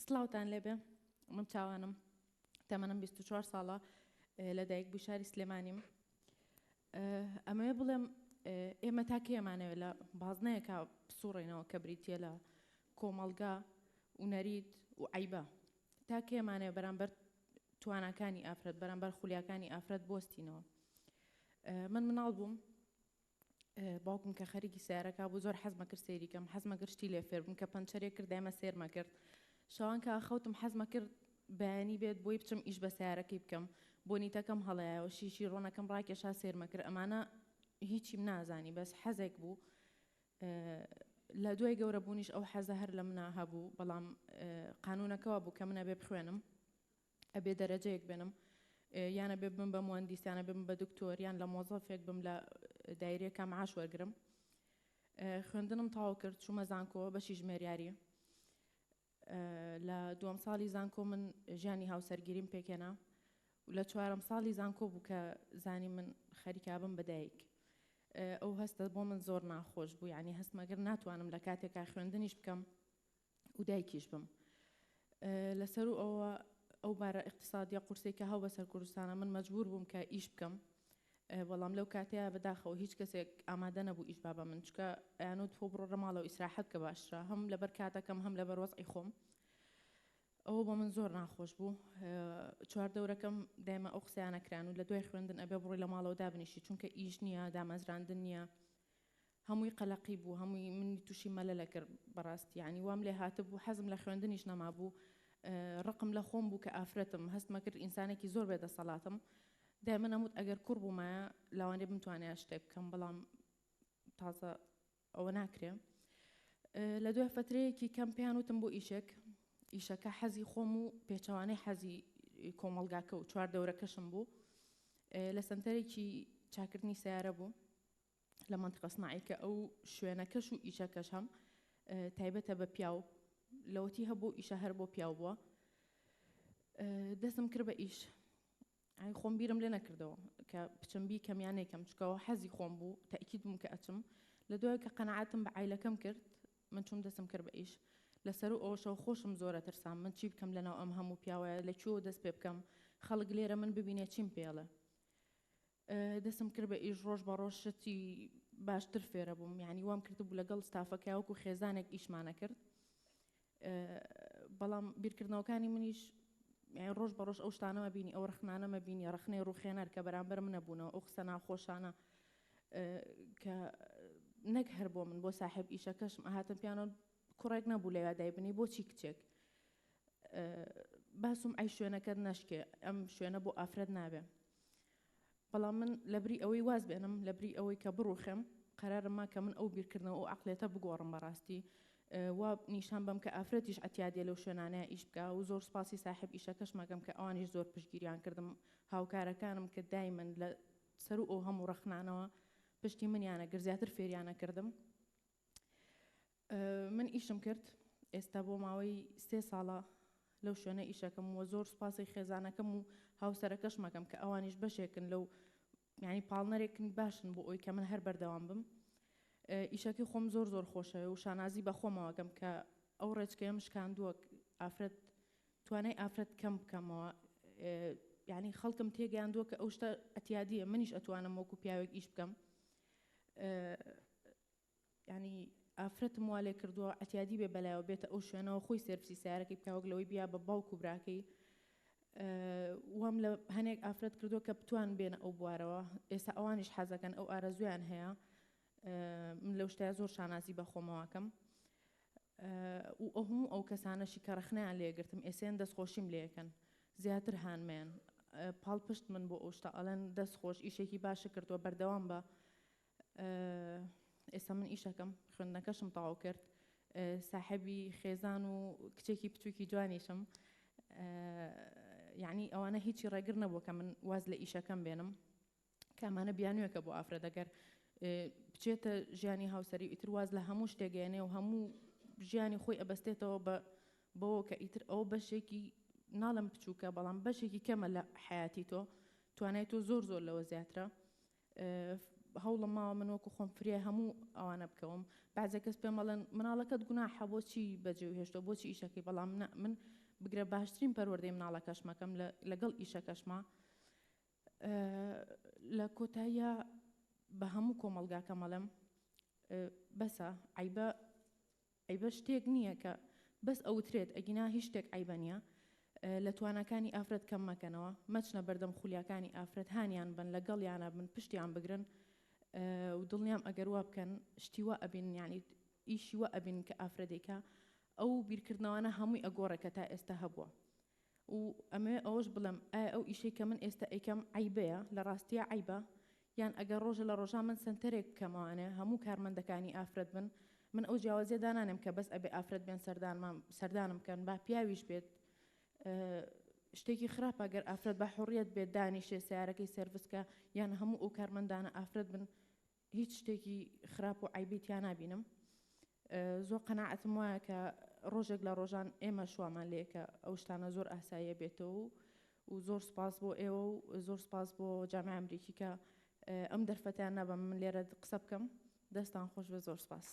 سڵاوتان لێبێ من چاوانم تەمەنم 24 ساڵە لە دایک بووی شاری سلێمانیم ئەمەوێ بڵێم ئێمە تا کێمانەوێ لە بازنەیەکە بسوڕێنەوە کە بریتە لە کۆمەڵگا و نەریت و عیبە تا کێمانەوە بەرامبەر تواناکانی ئافرەت بەرامبەر خولیاکانی ئافرەت بۆستینەوە من مناڵ بووم باوکم کە خەریکی سیارەکە بوو زۆر حەزمە کرد سەیری کەم حەزمە کرد شتی لێ فێر بم کە پەنچەرێک کرد دایمە سێرمە کرد شەوان کە خەوتم حەزمە کرد بەیانی بێت بۆی بچم ئیش بە سیارەکەی بکەم بۆنیتەکەم هەڵەیەوە شیشی ڕۆنەکەم ڕاکێشا سێرمە کرد ئەمانە هیچیم نازانی بەس حەزێک بوو لە دوای گەورە بوونیش ئەو حەزە هەر لە منا هەبوو بەڵام قانونەکەوە بوو کە منە بێ بخوێنم ئەبێ دەرەجەیەک بێنم یان ئەبێ بم بە موەندیس یان ئەبێ بم بە دکتۆر یان لە مۆزەفێک بم لە دایرەیەکا معاش وەرگرم خوێندنم تەواو کرد چوومە زانکۆ بەشی ژمێریاری لە دووەم ساڵی زانکۆ من ژیانی هاوسەرگیریم پێکێنا و لە چوارەم ساڵی زانکۆ بوو کە زانی من خەریکا بم بە دایک ئەو هەستە بۆ من زۆر ناخۆش بوو یعنی هەستمەگر ناتوانم لە کاتێکا خوێندنیش بکەم و دایکیش بم. لەسەروو ئەوە ئەو بارە ئیقتیسادیە قورسەی کە هاو بەسەر کوردستانە من مەجبور بووم کە ئیش بکەم بەڵام لەو کاتەیە بەداخەوە هیچ کەسێک ئامادە نەبوو ئیش با بە من چکە ئەیانوت تۆ بڕۆ ماڵەوە ئیسراحەت بکە باشترە هەم لەبەر کاتەکەم هەم لەبەر وەزعی خۆم ئەوە بۆ من زۆر ناخۆش بوو چواردەورەکەم دایمە ئەو قسەیانە کران و لە دوای خوێندن ئەبێ بڕۆی لە ماڵەوە دابنیشی چونکە ئیش نییە دامەزراندن نییە هەمووی قەلەقی بوو هەمووی منی تووشی مەلەلە کرد بەڕاستی یانی وام لێ هاتبوو حەزم لە خوێندنیش نەمابوو ڕقم لە خۆم بوو کە ئافرەتم هەستمە کرد ئینسانێکی زۆر بێ دەسەڵاتم دای من ئەموت ئەگەر کوڕ بوومایە لاوانەیە بمتوانایە شتێک بکەم بەڵام تازە ئەوە ناکرێ لە دوای فترەیەکی کەم پێیان وتم بۆ ئیشێک ئیشەکە حەزی خۆم و پێچەوانەی حەزی کۆمەڵگاکە و چوار دەورەکەشم بوو لە سنتەرێکی چاکردنی سیارە بوو لە مەنتیقە سناعی کە ئەو شوێنەکەش و ئیشەکەش هەم تایبەتە بە پیاو لەوەتی هەبوو ئیشە هەر بۆ پیاو بووە دەستم کرد بە ئیش ئای خۆم بیرم لێ نەکردەوە کە بچم بیکەم یان نەیکەم چکەوە حەزی خۆم بوو تەئکید بووم کە ئەچم لە دوای کە قەناعەتم بە عیلەکەم کرد من چوم دەستم کرد بە ئیش لەسەرو ئەوەشەوە خۆشم زۆرە ترسام من چی بکەم لەناو ئەم هەموو پیاوەیە لە کوێوە دەست پێ بکەم خەڵک لێرە من ببینێ چیم پێڵێ دەستم کرد بە ئیش ڕۆژ بە ڕۆژ شتی باشتر فێرە بووم یعنی وام کردبوو لەگەڵ ستافەکە وەکو خێزانێک ئیشمانە کرد بەڵام بیرکردنەوەکانی منیش ڕۆژ بە ڕۆژ ئەو شتانەمە بینی ئەو ڕخنانەمە بینی ڕخنەی ڕوخێنەر کە بەرامبەر منە بوونەوە ئەو قسە ناخۆشانە کە نەک هەر بۆ من بۆ ساحب ئیشەکەشم ئەهاتن پیانۆ کوڕێک نەبوو لەوێ دایبنی بۆچی کچێک باسم ئەی شوێنەکەت نەشکێ ئەم شوێنە بۆ ئافرەت نابێ بەڵام من لەبری ئەوەی واز بێنم لەبری ئەوەی کە بڕوخێم قەرارم ما کە من ئەو بیرکردنەوە ئەو عەقڵیەتە بگۆڕم بەڕاستی وا نیشان بەم کە ئافرەتیش عەتیادیە لەو شوێنانەیە ئیش بکا و زۆر سوپاسی ساحێب ئیشەکەشم ئەکەم کە ئەوانیش زۆر پشتگیریان کردم هاوکارەکانم کە دایمەن لە سەروو ئەو هەموو ڕەخنانەوە پشتی منیانە گرت زیاتر فێریانە کردم من ئیشم کرد ئێستا بۆ ماوەی سێ ساڵە لەو شوێنە ئیشەکەم وە زۆر سوپاسی خێزانەکەم و هاوسەرەکەشمەکەم کە ئەوانیش بەشێکن لەو یعنی پاڵنەرێکن باشن بۆ ئەوی کە من هەر بەردەوام بم ئیشەکەی خۆم زۆر زۆر خۆشەوێ و شانازی بە خۆمەوەکەم کە ئەو ڕێچکەیەم شکاندووە ئافرەت توانای ئافرەت کەم بکەمەوە یعنی خەڵکم تێگەیاندووە کە ئەو شتە ئەتیادیە منیش ئەتوانم وەکو پیاوێک ئیش بکەم یانی ئافرەتم وا لێ کردووە عەتیادی بێ بەلایەوە بێتە ئەو شوێنەوە خۆی سێرفسی سیارەکەی بکا وەک لەوەی بیا بە باوک و براکەی وام لە هەنێک ئافرەت کردووە کە بتوان بێنە ئەو بوارەوە ئێستا ئەوانیش حەزەکەن ئەو ئارەزویان هەیە من لەو شتەیە زۆر شانازی بە خۆمەواکەم و ئەو هەموو ئەو کەسانەشی کە ڕەخنەیان لێگرتم ئێسێن دەستخۆشیم لێکەن زیاتر هانمێن پاڵپشت من بۆ ئەو شتە ئەڵێن دەست خۆش ئیشێکی باشە کردووە بەردەوام بە ئێستا من ئیشەکەم خوێندنەکەشم تەواو کرد ساحێبی خێزان و کچێکی بچووکی جوانیشم یعنی ئەوانە هیچی ڕێگر نەبوو کە من واز لە ئیشەکەم بێنم کامانە بیانوێکە بۆ ئافرەت ئەگەر بچێتە ژیانی هاوسەری ئیتر واز لە هەموو شتێگەێنێ و هەموو ژیانی خۆی ئەبەستێتەوە بە بەوە کە ئیتر ئەو بەشێکی ناڵم بچووکە بەڵام بەشێکی کەمە لە حیاتی تۆ توانای تۆ زۆر زۆر لەوە زیاترە. هەوڵم ماوە من وەکو خۆم فریای هەموو ئەوانە بکەوم. بەعزێ کەس پێم ئەڵێن مناڵەکەت گوناحە بۆچی بەجێو هێشتوە بۆچی ئیشەکەی، بەڵام نا من بگرە باشترین پەروەردەی مناڵەکەشمەکەم لەگەڵ ئیشەکەشما. لە کۆتاییە بە هەموو کۆمەڵگاکەم ئەڵێم بەسە عەیبە عەیبە شتێک نییە کە بەس ئەوترێت ئەگینا هیچ شتێک عەیبە نییە. لە تواناکانی ئافرەت کەم مەکەنەوە، مەچنە بەردەم خولیاکانی ئافرەت، هانیان بەن، لەگەڵیانا بن، پشتیان بگرن و دڵنیام ئەگەر وا بکەن شتی وا ئەبینن، یانی ئیشی وا ئەبینن کە ئافرەت دەیکا، ئەو بیرکردنەوانە هەمووی ئەگۆڕێ کە تا ئێستا هەبووە. و ئەمەوێ ئەوەش بڵێم ئایا ئەو ئیشەی کە من ئێستا ئەیکەم عەیبەیە؟ لە ڕاستیا عەیبە؟ یان ئەگەر ڕۆژە لە ڕۆژان من سەنتەرێک بکەمەوانێ هەموو کارمەندەکانی ئافرەت بن، من ئەو جیاوازیە دانانێم کە بەس ئەبێ ئافرەت بێن سەردانمان سەردانم بکەن با پیاویش بێت. شتێکی خراپە گەر ئافرەت بە حوڕیەت بێت دانیشێ سەیارەکەی سێرڤس کە یان هەموو ئەو کارمەندانە ئافرەت بن هیچ شتێکی خراپ و عەیبی تیا نابینم. زۆر قەناعەتم وایە کە ڕۆژێک لە ڕۆژان ئێمە شوامان لێ کە ئەو شتانە زۆر ئاساییە بێتەوە و زۆر سپاس بۆ ئێوە و زۆر سپاس بۆ جامعە ئەمریکی کە ئەم دەرفەتیان نابە من لێرە قسە بکەم. دەستان خۆش بێ، زۆر سپاس.